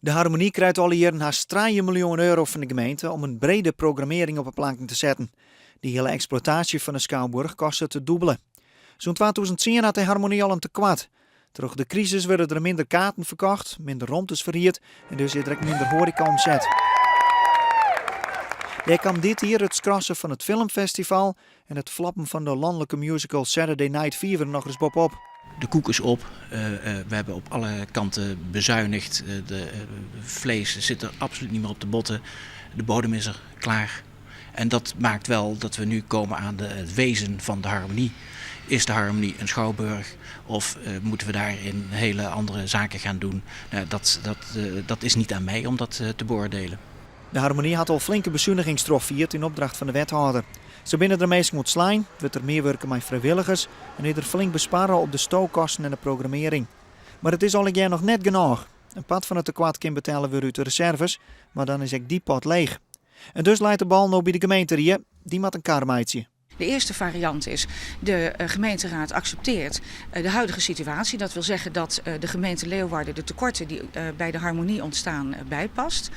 De Harmonie krijt alle jierren hast 3 miljoen euro fan de gemeente om in brede programmearring op 'e planken te setten. De hiele eksploitaasje fan de skouboarch kostet it dûbele. Sûnt 2010 hat de Harmonie al in tekoart. Troch de krisis wurde der minder kaarten ferkocht, minder romtes ferhierd en dus is der ek minder hoareka-omset. Dêr kaam dit jier it skrassen fan it filmfestival en it floppen fan de lanlike musical Saturday Night Fever nochris boppe-op. De koek is op. We hebben op alle kanten bezuinigd. De vlees zit er absoluut niet meer op de botten. De bodem is er klaar. En dat maakt wel dat we nu komen aan de, het wezen van de harmonie. Is de harmonie een schouwburg of moeten we daarin hele andere zaken gaan doen? Nou, dat, dat, dat is niet aan mij om dat te beoordelen. De Harmonie hat al flinke besunigings trochfierd yn opdracht fan de wethâlder. Sa binne der minsken ûntslein, wurdt der mear wurke mei frijwilligers en is der flink besparre op de stookkosten en de programmearring. Mar it is allegear noch net genôch. In part fan it tekoart kin betelle wurde út de reserves, mar dan is ek dy pot leech. En dus leit de bal no by de gemeenterie, dy moat in kar meitsje. De eerste variant is, de eh, gemeenteraad accepteert eh, de huidige situatie. Dat wil zeggen dat eh, de gemeente Leeuwarden de tekorten die bij de harmonie ontstaan bijpast.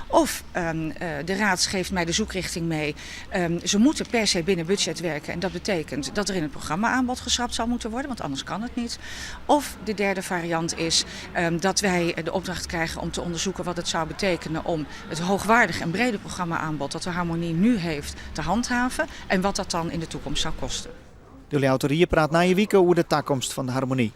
Of ehm, de raad geeft mij de zoekrichting mee. Ehm, ze moeten per se binnen budget werken. En dat betekent dat er in het programma-aanbod geschrapt zal moeten worden, want anders kan het niet. Of de derde variant is ehm, dat wij de opdracht krijgen om te onderzoeken wat het zou betekenen om het hoogwaardig en brede programma-aanbod dat de Harmonie nu heeft te handhaven en wat dat dan in de toekomst zou kosten. De Ljouwerter rie praat nije wike oer de takomst fan de Harmonie.